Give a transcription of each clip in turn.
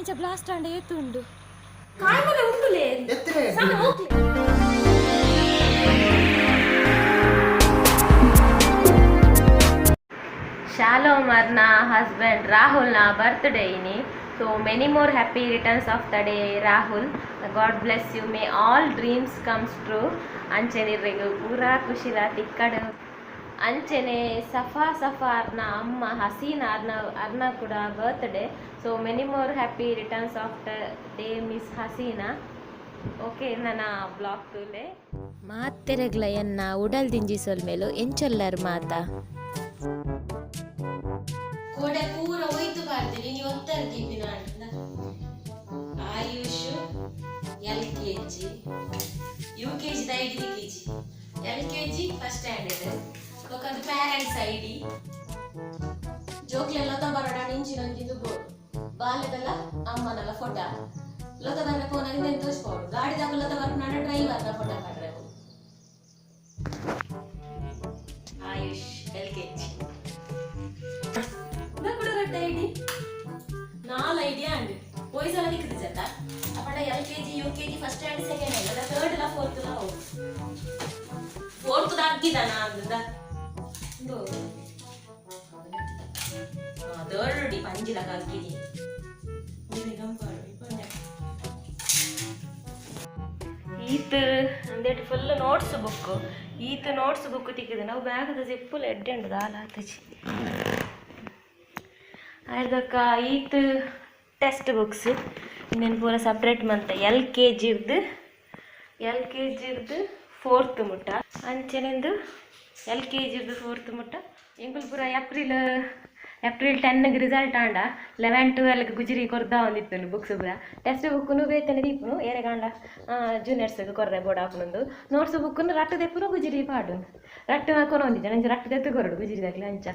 ಇಂಚ ಬ್ಲಾಸ್ಟ್ ಆಂಡ ಏತುಂಡು ಕಾಯ್ಮಲೆ ಉಂಡುಲೇ. ಎತ್ತರೆ. Shalom ಅರ್ನ husband ರಾಹುಲ್ನ birthday ಇನಿ. So many more happy returns of the day, Rahul. God bless you. May all dreams comes true. ಅಂಚನೆ ಇರ್ರೆಗ್ ಪೂರಾ ಖುಷಿಲ ತಿಕ್ಕಡು. ಅಂಚನೆ ಸಫಾ ಸಫಾ ಅರ್ನ ಅಮ್ಮ ಹಸೀನಾ ಅರ್ನ ಅರ್ನ ಕೂಡ birthday. So many more happy returns of the day, Miss Haseena. Okay, ನನ್ನ blog ತೂಲೆ. ಮಾತೆರೆಗ್ಲ ಎನ್ನ ಉಡಲ್ ದಿಂಜಿಸೋಲ್ ಮೇಲು ಎಂಚೊಲ್ಲರ್ ಮಾತ. ಕೋಡೆ ಪೂರ ಒಯ್ತು ಬಾರ್ದಿನಿ ನೀವು ಒತ್ತರ ದೀಪಿನ. Ayush LKG, UKG ID KG, LKG, first standard. ಬೊಕ್ಕಂದು parents ID. ಜೋಕ್ಲೆಲ್ಲ ಬರೋಣ ನಿಂಚಿನೊಂದಿದ್ದು ಬೋರ್ಡ್ ಬಾಲ್ಯದಲ್ಲ ಅಮ್ಮನಲ್ಲ ಫೋಟೋ. ಲೊತ ಬರ್ರೆ ಫೋನಾಗ ನೆನ್ ತೋರಿಸ್ಬೋದು. ಗಾಡಿದಾಗ ಲೊತ ಬರ್ಪುನಾಡ ಡ್ರೈವರ್ನ ಫೋಟೋ ಪಾಡ್ರೆ. ಆಯುಷ್ ಎಲ್ಕೆಜಿ ಕೂಡ ರಡ್ಡ ಐಡಿ, ನಾಲ್ ಐಡಿಯಾ ಅಂಡ್ ಪೋಯ್ಸಲ ದಿಕ್ಕದು ಜತ್ತ ಅಪ್ಪಡ. LKG, UKG, first and second ಅಲ್ಲ, ಥರ್ಡ್ ಲ ಫೋರ್ತ್ ಲ ಹೋಗು. ಫೋರ್ತ್ ಅಗ್ಗಿದಾನ ಅಂದ. ಥರ್ಡ್ ಡಿ ಪಂಜಿಲಕ ಅಗ್ಗಿದಿ. ಈತ್ ಅಂದೇಟ್ ಫುಲ್ ನೋಟ್ಸ್ ಬುಕ್. ಈತ್ ನೋಟ್ಸ್ ಬುಕ್ ತಿಕ್ಕಿದೆ. ನಾವು ಬ್ಯಾಗದ ಜಿಪ್ಪುಲ ಎಡ್ಡೆ ಉಂಡು ದಾಲ ಆತಜಿ. ಆಯ್ದಕ್ಕ ಈತ್ ಟೆಕ್ಸ್ಟ್ ಬುಕ್ಸ್. ಇನ್ನೇನು ಪೂರ ಸಪ್ರೇಟ್ ಮಂತ ಎಲ್ ಕೆ ಜಿರ್ದು ಫೋರ್ತ್ ಮುಟ್ಟ. ಅಂಚೆನೆಂದು ಎಲ್ ಕೆ ಜಿರ್ದು ಫೋರ್ತ್ ಮುಟ್ಟ. ಎಂಕುಲು ಪೂರ ಏಪ್ರಿಲ್ ಏಪ್ರಿಲ್ 10ಗೆ ರಿಸಲ್ಟ್ ಆಂಡ 11 12ಗೆ ಗುಜಿರಿ ಕೊರ್ದ ಒಂದಿತ್ತು. ಬುಕ್ಸ್ ಪೂರ ಟೆಕ್ಸ್ಟ್ ಬುಕ್ಕುನು ಬೇತನೆ ದೀಪುನು. ಏರೆಗಾಂಡ ಜೂನಿಯರ್ಸ್ಗೆ ಕೊರ್ರೆ ಬೋಡಾಪುನೊಂದು. ನೋಟ್ಸ್ ಬುಕ್ಕುನು ರಟ್ಟು ದೆಪ್ಪುನು, ಗುಜಿರಿ ಪಾಡುನು. ರಟ್ಟು ಕೊನೊಂದಿದ್ದೆ ನಂಚ ರಟ್ಟು ದೆತ್ತು ಕೊರಡು ಗುಜಿರಿದಾಗ್ಲಿ. ಅಂಚ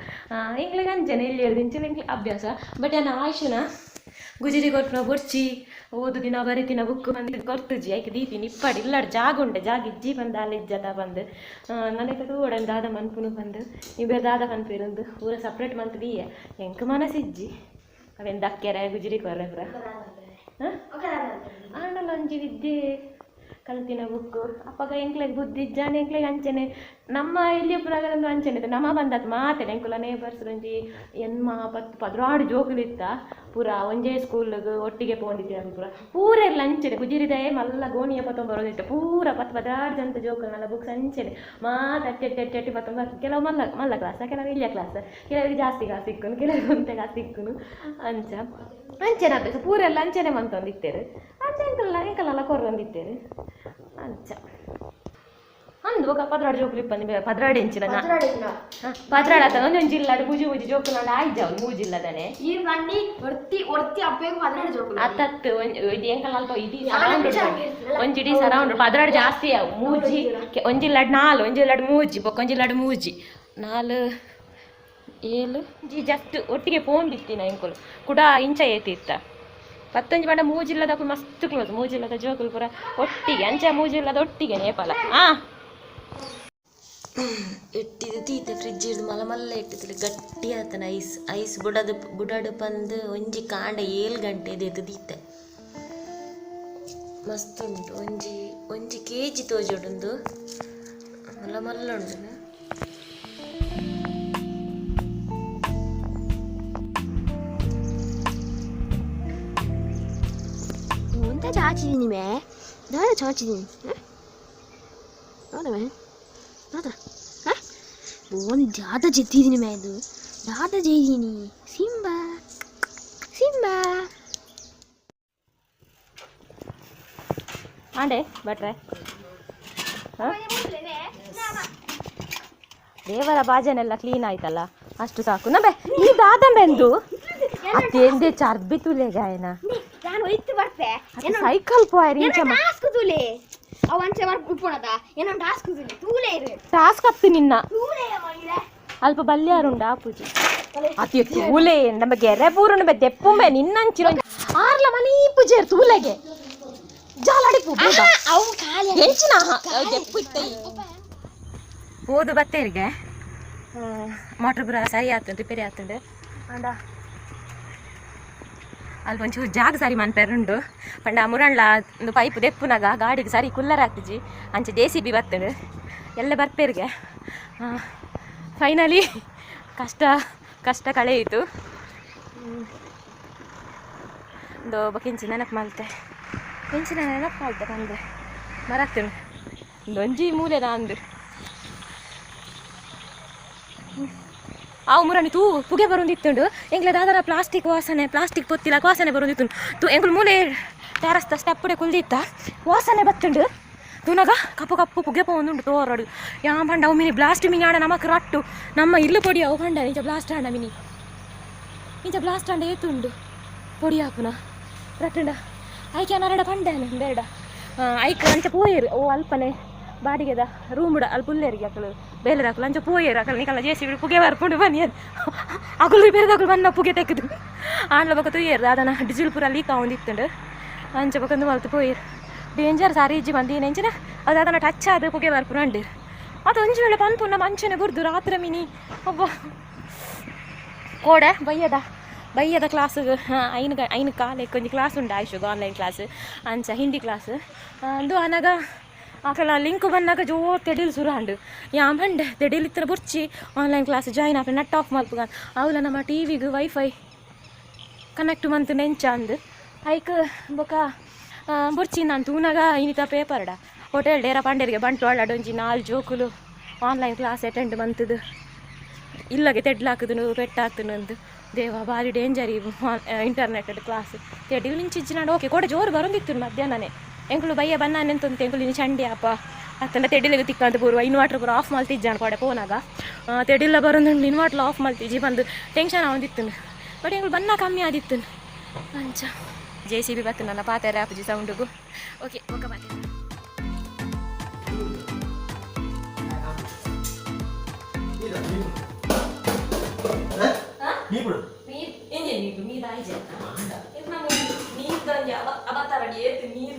ಎಂಕ್ಲೆಗ್ ಅಂಚನೆ ಎಲ್ಲಿ ಇಂಚಿನ ಎಂಕ್ಲೆ ಅಭ್ಯಾಸ. ಬಟ್ ಏನ ಆಯುಷನ ಗುಜಿರಿ ಕೊರ್ಪುನ ಬೊರ್ಚಿ. ಓದು ದಿನ ಬರಿತಿನ ಬುಕ್ ಬಂದು ಕೊರ್ತುಜಿ. ಐಕ್ ದೀತೀನಿ ಇಪ್ಪಡಿ ಇಲ್ಲಾಡ್ ಜಾಗ ಉಂಡೆ ಜಾಗ ಇಜ್ಜಿ ಬಂದು ಅಲ್ಲ ಇಜ್ಜತ ಬಂದು ನನಗೆ ತೂವಡನ್ ದಾದ ಮನ್ಪುನು ಬಂದು ಇಬೇರ್ ದಾದ ಪನ್ಪೇರುಂದು ಪೂರ ಸಪ್ರೇಟ್ ಮಂತ್ ದೀಯೆ. ಎಂಕ್ ಮನಸ್ಸಿಜ್ಜಿ ಅವೇನು ದಕ್ಕೆರೆ ಗುಜಿರಿ ಕೊರ್ರೆ ಪೂರ. ಆಂಡಲ ಒಂಜಿ ವಿದ್ಯೆ ಕಲ್ತಿನ ಬುಕ್ಕು. ಅಪ್ಪಗ ಎಂಕ್ಲೆಗ್ ಬುದ್ಧಿ ಇಜ್ಜಾಂಡ ಎಂಕ್ಲೆಗ್ ಅಂಚನೆ ನಮ್ಮ ಎಲ್ಲಿ ಒಂದು ಅಂಚನೆ ಇತ್ತು. ನಮ್ಮ ಬಂದತ್ ಮಾತೆನೆ ಎಂಕುಲ ನೇಬರ್ಸ್ ಒಂಜಿ ಎನ್ಮ 10 12 ಜೋಕುಲು ಇತ್ತ. ಪೂರ ಒಂಜೇ ಸ್ಕೂಲ್ಗ್ ಒಟ್ಟಿಗೆ ಪೋಂದಿತ್ತಿನ. ಪೂರ ಪೂರೆರ್ಲ ಅಂಚನೆ ಗುಜಿರಿದಯೇ ಮಲ್ಲ ಗೋಣಿಯ ಪತ್ತೊಂದು ಬರೋದಿತ್ತು. ಪೂರ 10 12 ಜನತ ಜೋಕುಲ್ನೆಲ್ಲ ಬುಕ್ಸ್ ಅಂಚನೆ ಮಾತ ಅಟ್ಟಿ ಅಟ್ಟಿ ಅಟ್ಟಿ ಅಟ್ಟಿ ಪತ್ತೊಂದು. ಕೆಲವು ಮಲ್ಲ ಮಲ್ಲ ಕ್ಲಾಸ್, ಕೆಲವು ಎಲ್ಯ ಕ್ಲಾಸ್, ಕೆಲವರಿಗೆ ಜಾಸ್ತಿ ಕಾಸು ಇಕ್ಕುನು, ಕೆಲವರಿಗೆ ಒಂತೆ ಕಾಸು ಇಕ್ಕುನು. ಅಂಚ ಅಂಚನೆ ಅಭ್ಯಾಸ. ಪೂರೆಲ್ಲ ಅಂಚನೆ ಮಂತೊಂದಿತ್ತೇರು. ಅಂಚ ಎಂಕಲ್ಲ ಎಂಕಲೆಲ್ಲ ಕೊರೊಂದಿತ್ತೇರು. ಅಂಚ ಅಂದು ಬೊಕ 12 ಜೋಕುಲು ಇಪ್ಪಂದು 12 ಇಂಚಿನ 12 ಆತ. ಒಂಜೊಂಜಿ ಇಲ್ಲಡ್ ಮೂಜಿ ಮೂಜಿ ಜೋಕುಲು ಆಯ್ಜಾವು ಮೂಜಿಲ್ಲದನೆ. ಈ ಬಂಡಿ ಒರ್ತಿ ಒರ್ತಿ ಅಪ್ಪೆಗ್ 12 ಜೋಕುಲು. ಅತ್ತತ್ತು ಇದು ಎಂಕಲ್ ಅಲ್ಪ ಇಡೀ ಸರೌಂಡ್ ಒಂಜಿ ಇಡೀ ಸರೌಂಡ್ 12 ಜಾಸ್ತಿ ಅವು. ಮೂಜಿ ಒಂಜಿ ಇಲ್ಲಡ್ ನಾಲ್, ಒಂಜಿ ಇಲ್ಲಡ್ ಮೂಜಿ, ಬೊಕ್ಕ ಒಂಜಿ ಇಲ್ಲಡ್ ಮೂಜಿ, ನಾಲ್ ಏಳು ಜಿ ಜಸ್ಟ್ ಒಟ್ಟಿಗೆ ಪೋಂದಿತ್ತಿನ ಎಂಕುಲು ಕುಡ ಇಂಚ ಏತಿತ್ತ. ಪತ್ತೊಂಜಿ ಪಂಡ ಮೂಜಿಲ್ಲದಕುಲು ಮಸ್ತ್ ಕ್ಲೋಸ್. ಮೂಜಿಲ್ಲದ ಜೋಕುಲು ಪೂರ ಒಟ್ಟಿಗೆ. ಅಂಚ ಮೂಜಿಲ್ಲದ ಒಟ್ಟಿಗೆ ನೇಪಾಲ ಆ. ಎಟ್ಟಿದು ತೀತೆ ಫ್ರಿಜ್ ಇಡ್ದು ಮಲ್ಲ ಮಲ್ಲ ಇಟ್ಟಿತ್ತು. ಗಟ್ಟಿ ಆತನ ಐಸ್ ಐಸ್ ಬುಡದು ಬುಡಡು ಪಂದು ಒಂಜಿ ಕಾಂಡ 7 ಗಂಟೆ ಎದ್ದು ದೀತೆ. ಮಸ್ತ್ ಉಂಟು. ಒಂಜಿ ಒಂಜಿ ಕೆಜಿ ತೋಜೊಡುಂದು. ಮಲ್ಲ ಮಲ್ಲ ಉಂಡು. ಒಂತ ಚಾಚಿದೀನಿ ಮೇ ದಾದ ಚಾಚಿದೀನಿ ಹೌದಾ ಮೇ ದಾದ ಒಂದು ದಾದ ಜೆತ್ತಿದ್ದೀನಿ ಮೇ ಇದು ದಾದ ಜೈದೀನಿ. Simba Simba. ಆಂಡೆ ಭಟ್ರೆ. ದೇವರ ಬಾಜನೆಲ್ಲ ಕ್ಲೀನ್ ಆಯ್ತಲ್ಲ, ಅಷ್ಟು ಸಾಕು ನಬೆ. ಈ ದಾದಂಬೆಂದು ಅತ್ತೇಂದೆ ಚರ್ಬಿ ತುಲೆಗಾಯನ. ನಾನು ಒಯ್ತು ಬರ್ತೆ. ಸೈಕಲ್ ಪೋಯರ್ ಇಂಚ. ಟಾಸ್ಕ್ ತೂಲೆ ಅವ ಅಂಚೆ ಮರ್ ಉಪ್ಪುಣದ ಏನೋ ಟಾಸ್ಕ್ ತೂಲೆ ತೂಲೆ ಇರು. ಟಾಸ್ಕ್ ಅತ್ತು ನಿನ್ನ. ತೂಲೆ ಮಾಡಿದೆ. ಅಲ್ಪ ಬಲ್ಯಾರುಂಡ ಪೂಜೆ ಅತಿ ತೂಲೆ ನಮ್ಮ ಗೆರೆ ಪೂರುಂಡು ಬೆ ದೆಪ್ಪುಂಬೆ ನಿನ್ನಂಚಿನ ಆರ್ಲ ಮನಿ ಪೂಜೆ ತೂಲೆಗೆ ಜಾಲಾಡಿಪು ಬೇಗ. ಅವು ಖಾಲಿ. ಎಂಚಿನ ದೆಪ್ಪು ಇತ್ತ ಓದು ಬತ್ತೇರಿಗೆ. ಮೋಟ್ರ್ ಪೂರ ಸರಿ ಆತುಂಡು, ರಿಪೇರಿ ಆತುಂಡು. ಅಂಡ ಅಲ್ಪ ಒಂಚೂರು ಜಾಗ ಸರಿ ಮನ್ಪೆರುಂಡು ಪಂಡ ಮುರಣ್ಲ ಒಂದು ಪೈಪ್ ದೆಪ್ಪುನಾಗ ಗಾಡಿಗೆ ಸರಿ ಕುಲ್ಲರ್ ಆಗ್ತಿಜಿ ಅಂಚೆ ಜೆ ಸಿ ಬಿ ಬರ್ತದೆ ಎಲ್ಲ ಬರ್ಪೇರಿಗೆ. ಫೈನಲಿ ಕಷ್ಟ ಕಷ್ಟ ಕಳೆಯಿತು. ಒಂದು ಬೊಕಿಂಚಿ ನೆನಪು ಮಲ್ತೆ, ಕೆಂಚಿನ ನೆನಪು ಮಲ್ತೆ ಪಂದ್ರೆ ಮರತ್ತುಂಡು ಒಂಜಿ ಮೂಲೆದ ಅಂದು ಆವು ಮುರಣಿ ತೂ ಪುಗೆ ಬರೋಂದಿತ್ತುಂಡು. ಎಂಗ್ಲ ದಾದರ ಪ್ಲಾಸ್ಟಿಕ್ ವಾಸನೆ, ಪ್ಲಾಸ್ಟಿಕ್ ಪೊತ್ತಿಲ ವಾಸನೆ ಬರೋಂದಿತ್ತುಂಡು. ತು ಎಂಗ್ಲು ಮೂಲೆ ಟೆರಸ್ದ ಸ್ಟೆಪ್ಪುಡೆ ಕುಲ್ದಿತ್ತ, ವಾಸನೆ ಬತ್ತುಂಡು. ತೂನಗ ಕಪ್ಪು ಕಪ್ಪು ಪುಗೆ ಪೋವೊಂದುಂಡು ತೋರಡು. ಯಾ ಪಂಡ ಅವು ಮಿನಿ ಬ್ಲಾಸ್ಟ್ ಮಿನಿ ಆಂಡ ನಮಕ್ ರಟ್ಟು ನಮ್ಮ ಇಲ್ಲು ಪೊಡಿ ಅವು ಪಂಡ. ಇಂಚ ಬ್ಲಾಸ್ಟ್ ಆಂಡ ಮಿನಿ, ಇಂಚ ಬ್ಲಾಸ್ಟ್ ಆಂಡ ಏತುಂಡು ಪೊಡಿ ಆಪುನ ರಟ್ಟುಂಡ. ಐಕೆ ನರಡ ಪಂಡೇನೆ ಬೇಡ ಐಕ್ ಅಂಚ ಪೋಯೇರು. ಓ ಅಲ್ಪನೆ ಬಾಡಿಗೆದ ರೂಮುಡ ಅಲ್ಪ ಉಲ್ಲೇರಿಗೆ ಅಕಲು ಬೇಲೆದಾಕಲು ಅಂಚ ಪೋಯೇರು. ಅಕಲು ನಿಕಲ್ಲ ಜೇಸಿ ಪುಗೆ ಬರ್ಪುಂಡು ಬನ್ನಿ ಅಕುಲು ಬೇರೆದಕಲು ಬನ್ನ ಪುಗೆ ತೆಕ್ಕದು ಆಂಡ್ಲ ಬೊಕ ತೂಯೇರು ದಾದನ ಡೀಸೆಲ್ ಪೂರ ಲೀಕ್ ಆವೊಂದಿತ್ತುಂಡು. ಅಂಚ ಬೊಕ ಮಲ್ತು ಪೋಯೇರು. ಡೇಂಜರ್ ಸಾರಿ ಇಜ್ಜಿ ಬಂದೀನಿ ಎಂಚಿನ ಅದು ಅದನ್ನ ಟಚ್ ಆದ ಪುಗೆ ಬರ್ಪುನ ಅಂಡೀರು. ಅದು ಒಂಜಿ ವೇಳೆ ಪನ್ಪುನ ಮಂಚನೆ ಬುರ್ದು ರಾತ್ರಿ ಮಿನಿ ಒಬ್ಬ ಕೋಡೆ ಬಯ್ಯದ ಬಯ್ಯದ ಕ್ಲಾಸ್ ಐನು ಐನು ಕಾಲೆಕ್ ಒಂಜಿ ಕ್ಲಾಸ್ ಉಂಡು ಆಯುಷಗ್ ಆನ್ಲೈನ್ ಕ್ಲಾಸ್, ಅಂಚ ಹಿಂದಿ ಕ್ಲಾಸ್ ಅಂದು. ಅನಗ ಆಕಲ ಲಿಂಕ್ ಬನ್ನಾಗ ಜೋರು ತೆಡಿಲ್ ಸುರು ಆಂಡ್. ಯಾನ್ ಪಂಡೆ ತೆಡಿಲ್ ಇತ್ತಿನ ಬುರ್ಚಿ, ಆನ್ಲೈನ್ ಕ್ಲಾಸ್ ಜಾಯಿನ್ ಆಪೆ, ನೆಟ್ ಆಫ್ ಮಲ್ಪುಗ, ಅವುಲ ನಮ್ಮ ಟಿ ವಿಗ್ ವೈಫೈ ಕನೆಕ್ಟ್ ಮಂತ್ ನೆಂಚ ಅಂದ್. ಐಕ್ ಬೊಕ ಬುರ್ಚಿ ನಾನು ತೂನಗ ಇನಿತ ಪೇಪರ್ಡ ಹೋಟೆಲ್ ಡೇರ ಪಂಡೇರಿಗೆ ಬಂಟ್ವಾಳ ಒಂಜಿ ನಾಲ್ ಜೋಕುಲು ಆನ್ಲೈನ್ ಕ್ಲಾಸ್ ಅಟೆಂಡ್ ಮಂತುದು ಇಲ್ಲಗೆ ತೆಡ್ಲಾಕುದುನು ಪೆಟ್ಟಾಗ್ತುನು ಅಂದು. ದೇವ ಭಾರಿ ಡೇಂಜರ್ ಈ ಇಂಟರ್ನೆಟ್ ಕ್ಲಾಸ್. ತೆಡಿಲ್ ಇಂಚಿಜ್ಜಿನಾಂಡ ಓಕೆ. ಕೋಡೆ ಜೋರು ಬರೋಂದಿತ್ತು ಮಧ್ಯಾಹ್ನನೇ. ಎಂಕುಲು ಬಯ್ಯ ಬನ್ನಾನೆಂತಂತ ಎಂಕುಲು ಇನ್ನು ಚಂಡಿ ಅಪ್ಪ ಅತ್ತಂಡ ತೆಡಿಲಿಗೆ ತಿಕ್ಕಂತ ಪೂರ್ವ ಇನ್ವರ್ಟರ್ ಪೂರ ಆಫ್ ಮಲ್ತಿಜ್ಜಾನ್. ಕೋಡೆ ಪೋನಾಗ ತೆಡಿಲ್ಲ ಬರೋದುಂಡು, ಇನ್ವರ್ಟರ್ ಆಫ್ ಮಲ್ತಿಜ್ಜಿ ಬಂದು ಟೆನ್ಷನ್ ಆವೊಂದಿತ್ತು. ಬಟ್ ಎಂಕುಲು ಬನ್ನ ಕಮ್ಮಿ ಆದಿತ್ತು. ಅಂಚ ಜೆ ಸಿ ಬಿ ಬತ್ತನಲ್ಲ ಪಾತೆರೆ ಆಪುಜಿ ಸೌಂಡುಗು. Okay okay ಪಾತೆ. ನೀರು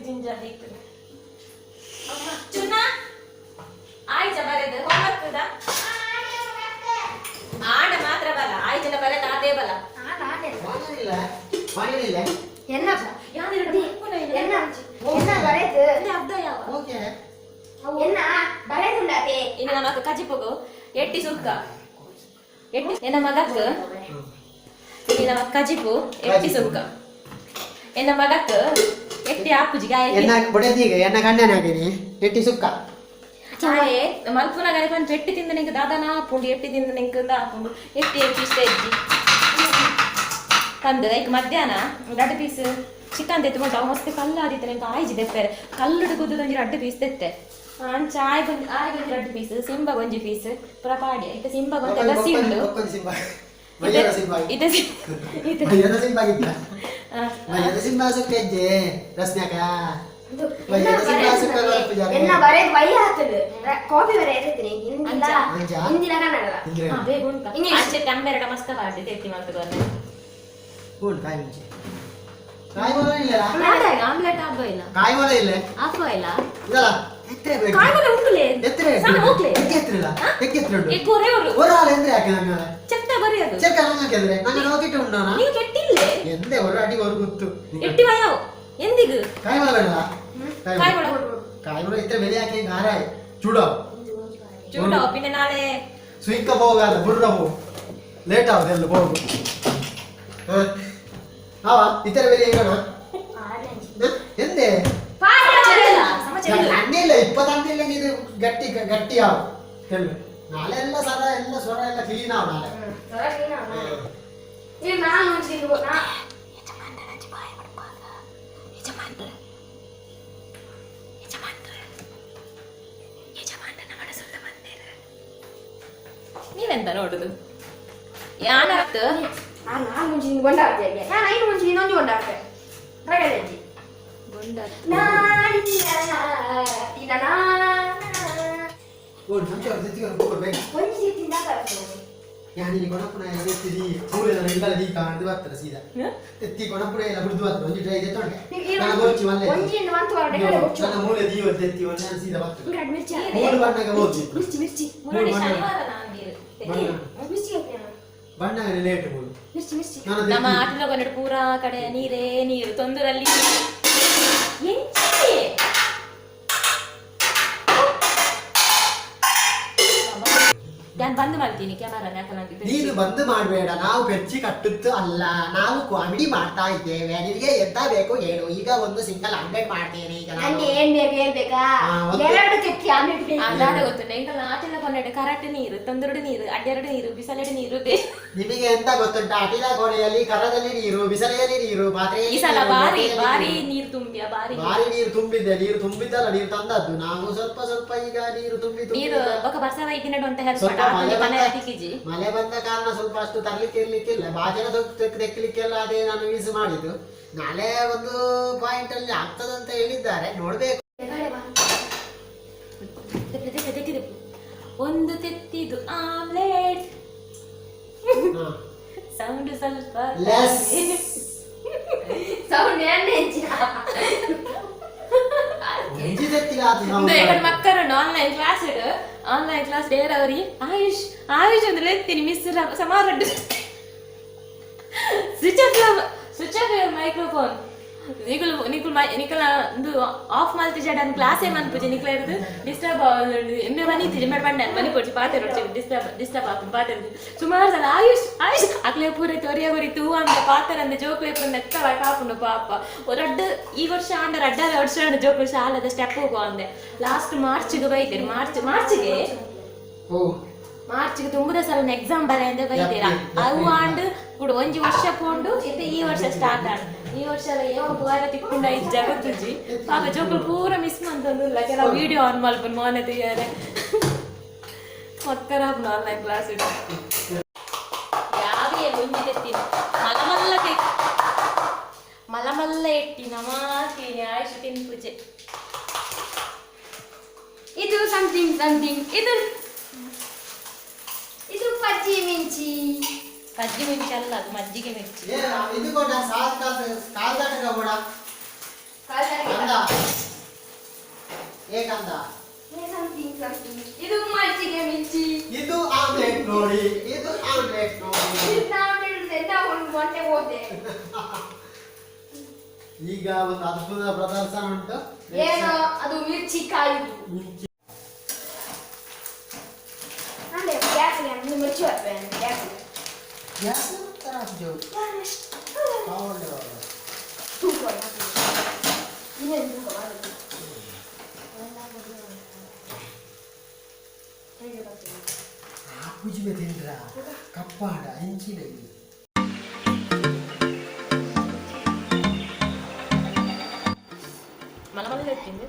ಜಿಂಜ ಚುನ್ನ ಆಯ್ಜ ಬರೆದು ಹೋಮ್ವರ್ಕ್ ಆಂಡ ಮಾತ್ರ ಬಲ ಆಯ್ಜನ ಬಲೆ ತಾತೇ ಬಲ. ಎನ್ನ ಎನ್ನ ಎನ್ನ ಬರೆದು ಎನ್ನ ಬರೆದುಂಡಾತೆ. ಇನ್ನು ನಮಕ್ ಕಜಿಪುಗು ಎಟ್ಟಿ ಸುಕ್ಕ ಎಟ್ಟಿ ಎನ್ನ ಮಗಕ್. ಇನ್ನು ನಮ್ಮ ಕಜಿಪು ಎಟ್ಟಿ ಸುಕ್ಕ ಎನ್ನ ಮಗಕ್ ಎಟ್ಟಿ ಆಪುಜಿ ಗಾಯ. ಎನ್ನ ಬೊಡೆದಿಗೆ ಎನ್ನ ಗಂಡನ ಹಾಕಿನಿ ಎಟ್ಟಿ ಸುಕ್ಕ. ಆಯೆ ಮಲ್ಪುನಗರೆ ಪಂಚ ಎಟ್ಟಿ ತಿಂದ ನಿಂಗೆ ದಾದನ ಆಪುಂಡು, ಎಟ್ಟಿ ತಿಂದ ನಿಂಗೆ ಆಪುಂಡು. ಎಟ್ಟಿ ಎಟ್ಟಿ ಇಷ್ಟ ಇಜ್ಜಿ ತಂದು ಐಕ್ ಮಧ್ಯಾಹ್ನ ರಡ್ಡು ಪೀಸ್ ಚಿಕನ್ ತೆತ್ತು ಅವು ಮಸ್ತ್ ಕಲ್ಲು ಆದಿತ್ತೆ ನಿಂಗೆ ಆಯ್ಜಿ ದೆಪ್ಪೆರೆ. ಕಲ್ಲುಡು ಕುದ್ದುದು ಒಂಜಿ ರಡ್ಡು ಪೀಸ್ ತೆತ್ತೆ. ಅಂಚ ಆಯ್ಗೊಂಜಿ ಆಯ್ಗೊಂಜಿ ರಡ್ಡು ಪೀಸ್, ಸಿಂಬ ಒಂಜಿ ಪೀಸ್ ಪೂರ ಪಾಡಿ. ಇತ್ತೆ ಸಿಂಬ ಗೊಂತೆ ಗಸಿ ಉಂಡು. ಇತ್ತೆ ಇತ್ತೆ ಎನ್ನ ಬರೆದು ವೈ ಹಾಕದು ಕಾಪಿ ಬರೆದಿರ್ತೀನಿ ಹಿಂದಿಲ ಹಿಂದಿಲ ಕನ್ನಡ. ಬೇಗ ಉಂಟು. ಅಂಚೆ ತಮ್ಮೆರಡ ಮಸ್ತ ಪಾಡಿ ತೆತ್ತಿ ಮಲ್ತು. ಕಾಯಿ ಮುಂಚೆ ಕಾಯಿ ಮೊಲ ಇಲ್ಲ. ಆಮ್ಲೆಟ್ ಆಬ್ಬ ಇಲ್ಲ. ಕಾಯಿ ಮೊಲ ಇಲ್ಲ. ಆಫ್ ಇಲ್ಲ. ಇದಲ್ಲ ಎತ್ತರ ಬೇಕು. ಕಾಯಿ ಮೊಲ ಉಂಟುಲೇ. ಎತ್ತರ ಸಣ್ಣ ಹೋಗ್ಲೆ. ಎಕ್ಕೆ ಎತ್ತರ ಇಲ್ಲ, ಎಕ್ಕೆ ಎತ್ತರ ಉಂಟು. ಏ ಕೊರೆಯವರು. ಒರಾಳ ಎಂದ್ರೆ ಯಾಕೆ ನನ್ನ ಚೆಪ್ತ ಬರೆಯೋದು. ಚೆಕ್ಕ ನಂಗೆ ಹಾಕಿದ್ರೆ ನಂಗೆ ನೋಕಿಟ್ಟು ಉಂಡೋಣ. ನೀವು ಕೆಟ್ಟಿಲ್ಲೇ. ಎಂದೆ ಒರ ಅಡಿ ಹೊರ ಗೊತ್ತು. ಎಟ್ಟಿ ವಯಾವ್ ಎಂದಿಗು. ಕಾಯಿ ಮೊಲ ಬೇಡ. ಕಾಯಿ ಮೊಲ. ಕಾಯಿ ಮೊಲ ಇತ್ರ ಬೆಲೆ ಹಾಕಿ ಗಾರಾಯ್ ಚೂಡೋ. ಚೂಡೋ ಪಿನ್ನೆ ನಾಳೆ. ಸುಯಿಕ್ಕ ಹೋಗಲ್ಲ ಬುರ್ರ ಹೋಗು, ಲೇಟ್ ಆಗುದು ಎಲ್ಲ ಹೋಗು. ಹಾವ ಇತರ ಬೆಲೆ ಹೇಗೋಣ ಎಂದೆ ಅನ್ನಿಲ್ಲ ಇಪ್ಪತ್ತಂದಿಲ್ಲ. ಇದು ಗಟ್ಟಿ ಗಟ್ಟಿ ಯಾವ ಹೇಳು. ನಾಳೆ ಎಲ್ಲ ಸರ ಎಲ್ಲ ಸ್ವರ ಎಲ್ಲ ಕ್ಲೀನ್ ಆವ ನಾಳೆ. ನೀವೆಂತ ನೋಡುದು ಯಾನರ್ಥ? ನಾನು ಮುಂಚೆ ನಿಂಗೆ ಗೊಂಡಾಡ್ತೇನೆ. ನಾನು ಐದು ಮುಂಚೆ ಇನ್ನೊಂದು ಗೊಂಡಾಡ್ತೆ ರಗಳೆಜ್ಜಿ. ಒಂಜಿ ತಿಂದಾಗ ಯಾನಿ ಕೊಣಪುನ ಎಲ್ಲ ತೆತ್ತಿ ಮೂಲೆದ ಇಲ್ಲಲ್ಲ ದೀಕ ಅಂದು ಬರ್ತದೆ ಸೀದಾ ತೆತ್ತಿ ಕೊಣಪುನ ಎಲ್ಲ ಬಿಡ್ದು ಬರ್ತದೆ. ಒಂಜಿ ಡ್ರೈ ತೊಂಡೆ ನನ್ನ ಬೊಚ್ಚಿ ಮಲ್ಲೆ. ಒಂಜಿ ಒಂದು ವಾರ ನನ್ನ ಮೂಲೆ ದೀವ ತೆತ್ತಿ ಒಂದು ನಾನು ಸೀದಾ ಬರ್ತದೆ. ಮಿರ್ಚಿ ಮೂಲು ಬಣ್ಣಗೆ ಹೋಗಿ ಮಿರ್ಚಿ ಮಿರ್ಚಿ ಮುರಳಿ ಶನಿವಾರ ನಾಂದಿರು. ಮಿರ್ಚಿ. ಬಣ್ಣ ಲೇಟ್ ಬೋಡು ಮಿರ್ಚಿ ಮಿರ್ಚಿ ನಮ್ಮ ಆಟದ ಕೊನೆಡು ಪೂರಾ ಕಡೆ ನೀರೇ ನೀರು ತೊಂದರಲ್ಲಿ ಎಂಚಿ ನಾನು ಬಂದ್ ಮಾಡ್ತೀನಿ ಕ್ಯಾಮರಾ ಯಾಕಂದ್ರೆ ನೀನು ಬಂದ್ ಮಾಡಬೇಡ, ನಾವು ಪೆಚ್ಚಿ ಕಟ್ಟುತ್ತು ಅಲ್ಲ, ನಾವು ಕಾಮಿಡಿ ಮಾಡ್ತಾ ಇದ್ದೇವೆ. ನಿನಗೆ ಎಂತ ಬೇಕು ಹೇಳು. ಈಗ ಒಂದು ಸಿಂಗಲ್ ಆಮ್ಲೆಟ್ ಮಾಡ್ತೇನೆ ಈಗ ನಾನು. ನಂಗೆ ಏನ್ ಬೇಕು ಹೇಳ್ಬೇಕಾ? ಹಾ, ಒಂದು- ಎರಡು ಚಕ್ಕಿ ಆಮ್ಲೆಟ್ ಬೇಕು. ಅದಾದ ಗೊತ್ತು ಎಂಕಲ್ನ ಆಟದ ಕೊನೆಡು ಕರಾಟೆ ನೀರು, ತೊಂದರಡು ನೀರು, ಅಡ್ಡೆರಡು ನೀರು, ಬಿಸಲೆಡು ನೀರು. ನಿಮಗೆ ಎಂತ ಗೊತ್ತುಂಟಾ? ಅಟಿಲ ಕೋಣೆಯಲ್ಲಿ ಕರದಲ್ಲಿ ನೀರು, ಬಿಸಲೆಯಲ್ಲಿ ನೀರು, ಈ ಸಲ ಪಾತ್ರೆಯಲ್ಲಿ ನೀರು, ಬಾರಿ ಬಟ್ಟೆಯಲ್ಲಿ ಬಾರಿ ನೀರು. ನೀರು ತುಂಬಿಯ ಬಾರಿ ಬಾರಿ ನೀರು ತುಂಬಿದ್ದೆ, ನೀರು ತುಂಬಿದ್ದಲ್ಲ, ನೀರು ತಂದದ್ದು ನಾವು. ಸ್ವಲ್ಪ ಸ್ವಲ್ಪ ಈಗ ನೀರು ತುಂಬಿ ತುಂಬಿ ನೀರು ಬೊಕ ಬರ್ಸವ ಇದ್ದಿನಡು ಅಂತ ಹೆಲ್ಪ್ ಸ್ವಲ್ಪ ಮಳೆ ಮನೆ ಬಂದ ತಿಕ್ಕಿಜಿ. ಮಳೆ ಬಂದ ಕಾರಣ ಸ್ವಲ್ಪ ಅಷ್ಟು ತರ್ಲಿಕ್ಕೆ ಇರ್ಲಿಕ್ಕಿಲ್ಲ, ಬಾಜನ ತೆಕ್ಲಿಕ್ಕೆಲ್ಲ ಅದೇ ನಾನು ಯೂಸ್ ಮಾಡಿದ್ದು. ನಾಳೆ ಒಂದು ಪಾಯಿಂಟ್ ಅಲ್ಲಿ ಆಗ್ತದಂತ ಹೇಳಿದ್ದಾರೆ, ನೋಡ್ಬೇಕು. ತೆಪ್ಪು, ತೆಪ್ಪು, ತೆಪ್ಪು. ಒಂದು ತೆತ್ತಿದು ಆಮ್ಲೆಟ್ ಹಾ. ಸೌಂಡ್ ಸ್ವಲ್ಪ Less. Sound ಏನ್ ಹೆಚ್ಚಿನ ಒಂಜಿ ತೆತ್ತಿಗೆ ಆತು ನಾವು. ಮಕ್ಕಳು online class online class Deere ಅವ್ರಿ ಆಯುಷ್ ಆಯುಷ್ ಅಂದ್ರೆ ಎತ್ತೀನಿ miss ಸಮಾರ switch off switch off your microphone. ನಿಕುಲು ನಿಕುಲು ಮೈ ನಿಕಲ ಒಂದು ಆಫ್ ಮಲ್ತಿ ಜಡ ಕ್ಲಾಸ್ ಏ ಮನ್ಪುಜಿ ನಿಕ್ಲ ಇರೋದು ಡಿಸ್ಟರ್ಬ್ ಎಮ್ಮೆ ಬನ್ನಿ ಎಮ್ಮೆ ಬಂಡೆ ಮನಿ ಕೊಡ್ಸಿ ಪಾತೆ ರೊಡ್ಸಿ ಡಿಸ್ಟರ್ಬ್ ಡಿಸ್ಟರ್ಬ್ ಆಪುಂಡು ಪಾತೆ ಸುಮಾರು ಸಲ ಆಯುಷ್ ಆಯುಷ್ ಅಕ್ಲೆ ಪೂರ ತೊರಿಯ ಗುರಿ ತೂ ಅಂದ ಪಾತರ ಅಂದ ಜೋಕ್ಲೆ ಪೂರ ನೆತ್ತ ಕಾಪುಂಡು ಪಾಪ. ರಡ್ಡ್ ಈ ವರ್ಷ ಆಂಡ ರಡ್ಡಾರ ವರ್ಷ ಆಂಡ ಜೋಕ್ಲು ಶಾಲೆದ ಸ್ಟೆಪ್ ಹೋಗುವ ಅಂದೆ ಲಾಸ್ಟ್ ಮಾರ್ಚ್ಗೆ ಬೈತೇನೆ ಮಾರ್ಚ್ ಮಾರ್ಚ್ಗೆ ಓ ಮಾರ್ಚ್ಗೆ ತುಂಬದ ಸಲ ಎಕ್ಸಾಮ್ ಬರೆ ಅಂದೆ ಬೈತೀರಾ. ಅವು ಆಂಡ್ ಕೂಡ ಒಂಜಿ ವರ್ಷ ಪೋಂಡು ಇತ್ತೆ ಈ ವರ್ಷ ಸ್ಟಾರ್ಟ್ ಆಂಡ್ ಈ ವರ್ಷ ಎಲ್ಲ ಏವ ಪೂರ ತಿಕ್ಕೊಂಡ ಐದು ಜಗತ್ತುಜಿ ಪಾಪ ಜೋಕುಲು ಪೂರ ಮಿಸ್ ಮಂತೊಂದುಲ್ಲ. ಕೆಲವು ವಿಡಿಯೋ ಆನ್ ಮಲ್ಪುನ್ ಮೋನೆ తీಯರೆ ಮಕ್ಕರ ಆನ್ಲೈನ್ ಕ್ಲಾಸ್ ಯಾವೇ ಒಂಜಿ ತೆತ್ತಿನ ಮಲ ಮಲ್ಲ ಮಲ ಮಲ್ಲ ಎಟ್ಟಿನ ಮಾತೀನಿ ಆಯುಷ್ ತಿನ್ಪುಜೆ. ಇದು ಸಮಥಿಂಗ್ ಸಮಥಿಂಗ್. ಇದು ಇದು ಪಜ್ಜಿ ಮಿಂಚಿ. ಕಜ್ಜಿ ಮಿರ್ಚಿ ಅಲ್ಲ, ಅದು ಮಜ್ಜಿಗೆ ಮಿರ್ಚಿ. ಏ, ಇದು ಕೂಡ ಸಾಲ್ ಕಾಲ್ ಕಾಲ್ದಾಟಕ ಕೂಡ ಕಂದ ಏ ಕಂದ. ಸಮಥಿಂಗ್ ಸಮಥಿಂಗ್ ಇದು ಮಜ್ಜಿಗೆ ಮಿಂಚಿ. ಇದು ಆಮ್ಲೆಟ್ ನೋಡಿ, ಇದು ಆಮ್ಲೆಟ್ ನೋಡಿ. ಇದು ನಾವು ಹೇಳಿದ್ರೆ ಒಂದು ಮೊಟ್ಟೆ ಹೋದೆ. ಈಗ ಒಂದು ಅದ್ಭುತ ಪ್ರದರ್ಶನ ಉಂಟು. ಏನೋ ಅದು ಮಿರ್ಚಿ ಕಾಯುದು. ಮಿರ್ಚಿ. ಅಂದ್ರೆ ಗ್ಯಾಸ್ ಅಂದ್ರೆ ಮಿರ್ಚಿ ಬರ್ಬೇಕು ಗ್ಯಾಸ್. ಗ್ಯಾಸ್ ತರ ಜೋ. ಕಾವಲು. ತೂಕ ಇನ್ನೇನು ತೂಕ ಮಾಡೋದು? ಆ ಪೂಜಿಮೆ ತಿಂದ್ರ ಕಪ್ಪಾಡ ಅಂಚಿನ ಇದು. ಮಲ ಮಲ್ಲ ಎತ್ತಿಂದು.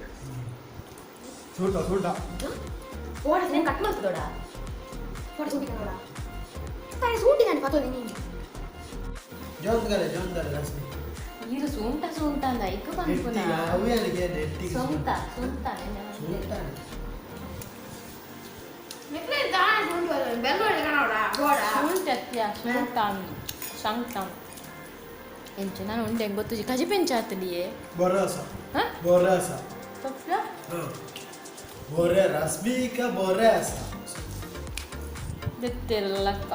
ಸೂಟ ಸೂಟ. ಓಡ నేను ಕಟ್ ಮಾಡ್ತದೋಡ. ಫೋಟೋ ಸೂಟಿ ಕನ್ನಡ ತಾಯಿ ಸೂಟಿ ನಾನು ಪತ್ತೋದಿ ನೀನು. ಜೋನ್ಗರೆ ಜೋನ್ಗರೆ ರಶ್ಮಿ. ನೀರು ಸೂಂಟ ಸೂಂಟ ಅಂದ ಇಕ್ಕ ಪನ್ಪುನ. ನೆಟ್ಟಿಗ ಅವಿಯಲಿಗೆ ನೆಟ್ಟಿಗೆ. ಸೊಂತ ಸೊಂತ. ಸೂಟ. ಮೆಟ್ಲೆ ದಾನ ಸೂಂಟು ಬೆಂಗಳೂರು ಕನ್ನಡ ಗೋಡ. ಸೂಂಟ ಅತ್ಯ ಸೂಂಟ ಅಂದು ಸಂಕ್ತ ಎಂಚ ನಾನು ಉಂಡೆ ಗೊತ್ತು ಕಜಿ ಪೆಂಚಾತಲಿಯೇ. ಬೊರಸ. ಹಾ? ಬೊರಸ. ಸೊಪ್ಪ. ಬೊರೆ ರಶ್ಮಿಕ ಬೊರಸ. ಗೊತ್ತಿರಲಕ್ಕ.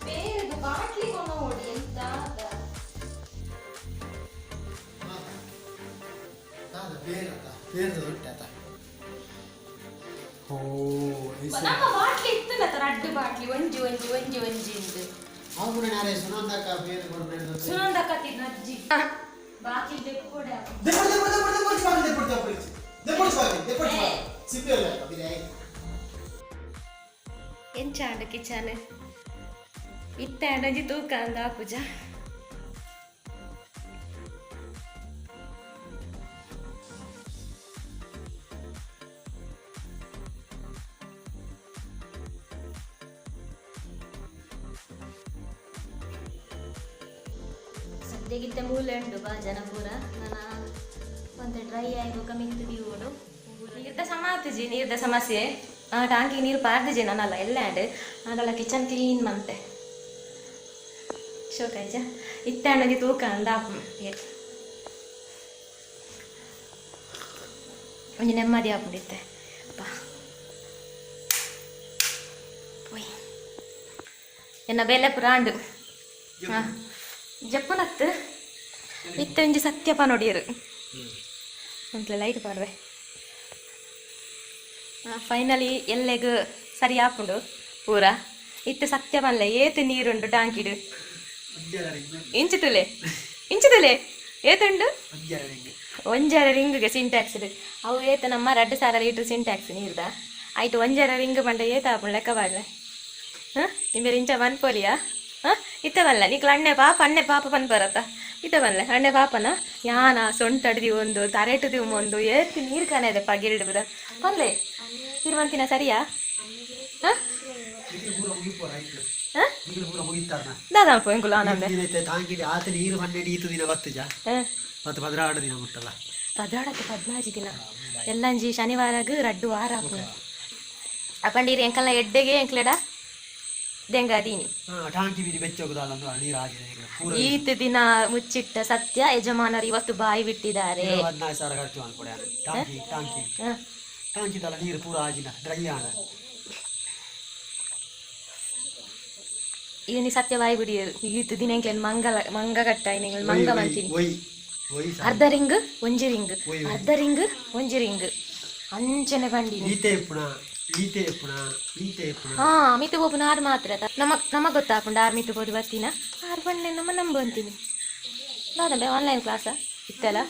ಬೇರೆದು ಬಾಟ್ಲಿ ನೋಡಿ ಎಂತ ನಾನು ಬೇರೆ ಬೇರೆ ದುಡ್ಡು ಓ ನಮ್ಮ ಬಾಟ್ಲಿ ಇತ್ತಲ್ಲ ರಡ್ಡು ಬಾಟ್ಲಿ ಒಂಜಿ ಒಂಜಿ ಒಂಜಿ ಒಂಜಿ ಇಂದು. ಅವನು ನಾರೇ ಸುನಂದಕ್ಕ ಬೇರೆ ಕೊಡ್ಬೇಕು. ಸುನಂದಕ್ಕ ತಿನ್ನ ಅಜ್ಜಿ ಬಾಕಿ ದೆಪ್ಪೊಡೆ. ದೆಪ್ಪು ದೆಪ್ಪು ದೆಪ್ಪು ದೆಪ್ಪು ಬಾಗಿ ದೆಪ್ಪು ದೆಪ್ಪು ದೆಪ್ಪು ಬಾಗಿ ದೆಪ್ಪು ಬಾಗಿ ಸಿಪ್ಪಿಯಲ್ಲ ಬಿರೆ. ಎಂಚಾಂಡ ಕಿಚನ್ ಇತ್ತೆ ಅಂಡಂಜಿ ತೂಕ ಅಂದ ಪೂಜಾ. ಸದ್ಯಗಿತ್ತೆ ಮೂಲೆ ಉಂಟು ಬಾ ಜನ ಪೂರ ನನ್ನ ಒಂದು ಡ್ರೈ ಆಗಿ ಮಿಕ್ತು ದೀವೋಡು. ನೀರ್ದ ಸಮಾತಿಜಿ ನೀರ್ದ ಸಮಸ್ಯೆ ಆ ಟಾಂಕಿ ನೀರು ಪಾರ್ದಿಜಿ ನಾನಲ್ಲ ಎಲ್ಲ ಆಂಡ್ ಆಂಡಲ ಕಿಚನ್ ಕ್ಲೀನ್ ಮಂತೆ ಶೋಕಾಯ್ಜ ಇತ್ತೆ ಅಂಡಂಜಿ ತೂಕ ಅಂದ. ಒಂಜಿ ನೆಮ್ಮದಿ ಆಪುಂಡಿತ್ತೆ ಅಪ್ಪ. ಪೋಯ್ ಎನ್ನ ಬೇಲೆ ಪುರ ಆಂಡು. ಹಾಂ, ಜಪ್ಪುನತ್ತು ಇತ್ತೆ ಒಂಜಿ ಸತ್ಯಪ ನೋಡಿಯರು ಒಂತ್ಲೆ ಲೈಟ್ ಪಾಡ್ವೆ. ಫೈನಲಿ ಎಲ್ಲೆಗ್ ಸರಿ ಆಪುಂಡು ಪೂರ. ಇತ್ತೆ ಸತ್ಯ ಪನ್ಲೆ, ಏತ್ ನೀರುಂಡು ಟಾಂಕಿಡು? ಇಂಚುತುಲೆ ಇಂಚುತುಲೆ ಏತುಂಡು? ಒಂಜರ ರಿಂಗ್ಗೆ ಸಿಂಟ್ಯಾಕ್ಸ್. ಅವು ಏತ ನಮ್ಮ 2000 ಲೀಟರ್ ಸಿಂಟ್ಯಾಕ್ಸ್ ನೀರ್ದ ಆಯ್ತು. ಒಂಜರ ರಿಂಗ್ ಪಂಡ ಏತ ಆಪುಂಡು ಲೆಕ್ಕ ಪಾಡ್ಲೆ. ಹಾಂ, ನಿಂಬೆರ್ ಇಂಚ ಪನ್ಪೊಲಿಯಾ? ಹಾಂ, ಇತ್ತೆ ಬಲ್ಲೆ ನಿಕ್ಲ ಅಣ್ಣೆ ಪಾಪ, ಅಣ್ಣೆ ಪಾಪ ಪನ್ಪರತ್ತ. ಇತ್ತೆ ಬಲ್ಲೆ ಅಣ್ಣೆ ಪಾಪನ ಯಾನ ಸೊಂಟಡ್ದಿ ಒಂದು ತರೆಟು ಒಂದು ಏತ್ ನೀರು ಕಾಣದೆ ಪಗಿಲ್ಡ್ ಪೂರ ಪನ್ಲೆ. ಇರುವಂತಿನ ಸರಿಯಾ? ಹಾಂ ಹಾಂ, ದಾದಾ ಎಂಕುಲು ಆನಂದೆ. ತಾಂಕಿಡಿ ಆತ ನೀರು 12 ಈತು ದಿನ ಬತ್ತುಜ. ಹಾಂ. ಮತ್ತು 12 ದಿನ ಮುಟ್ಟಲ್ಲ. 12 14 ದಿನ ಎಲ್ಲಂಜಿ ಶನಿವಾರಗ್ ರಡ್ಡು ವಾರ ಆಪುಂಡು. ಅಪಂಡೀರಿ ಎಂಕಲ್ನ ಎಡ್ಡೆಗೆ ಎಂಕ್ಲೆಡ ದೆಂಗಾದೀನಿ. ಟಾಂಕಿ ಬೀರಿ ಬೆಚ್ಚೋಗುದಲ್ಲ, ನೀರು ಆಗಿದೆ ಪೂರ. ಈತ ದಿನ ಮುಚ್ಚಿಟ್ಟ ಸತ್ಯ ಯಜಮಾನರು ಇವತ್ತು ಬಾಯಿ ಬಿಟ್ಟಿದ್ದಾರೆ. 14,000 ಖರ್ಚು ಅನ್ಕೊಡೆ ಟಾಂಕಿ ಟಾಂಕಿ. ಟಾಂಕಿದಲ್ಲ ನೀರು ಪೂರ ಆಜಿನ ಡ್ರೈ ಆಣ. ಇವನಿ ಸತ್ಯ ಬಾಯಿ ಬಿಡಿಯರು. ಈತ ದಿನ ಎಂಕ್ಲೆನ್ ಮಂಗಲ ಮಂಗ ಕಟ್ಟ ಎಂಗ್ಲ ಮಂಗ ಮಂಚಿನಿ. ಒಯ್ ಒಯ್. ಅರ್ಧ ರಿಂಗ್ ಒಂಜಿ ರಿಂಗ್, ಅರ್ಧ ರಿಂಗ್ ಒಂಜಿ ರಿಂಗ್ ಅಂಚನೆ ಬಂಡಿನಿ. ಈತೆ ಇಪ್ಪುಣ, ಈತೆ ಇಪ್ಪುಣ, ಈತೆ ಇಪ್ಪುಣ. ಹಾ, ಮಿತು ಬೋಪುನ ಆರು ಮಾತ್ರ ನಮಗ್ ನಮಗ್ ಗೊತ್ತಾಪುಂಡು. ಆರು ಮಿತು ಬೋದು ಬರ್ತೀನ ಆರು ಬಣ್ಣೆ ನಮ್ಮ ನಂಬು ಅಂತೀನಿ. ದಾದಂಬೆ ಆನ್ಲೈನ್ ಕ್ಲಾಸಾ ಇತ್ತಲ್ಲ?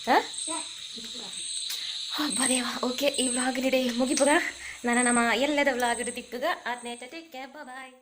ಹಾಂ, ಹಬ್ಬದೇವ. ಓಕೆ, ಈ ವ್ಲಾಗ್ ನಿಡೆ ಮುಗಿಪುಗ. ನನ್ನ ನಮ್ಮ ಎಲ್ಲದ ವ್ಲಾಗ್ ತಿಕ್ಕುಗ. ಆತ್ನೇಚ, ಟೇಕ್ ಕೇರ್, ಬಾಯ್.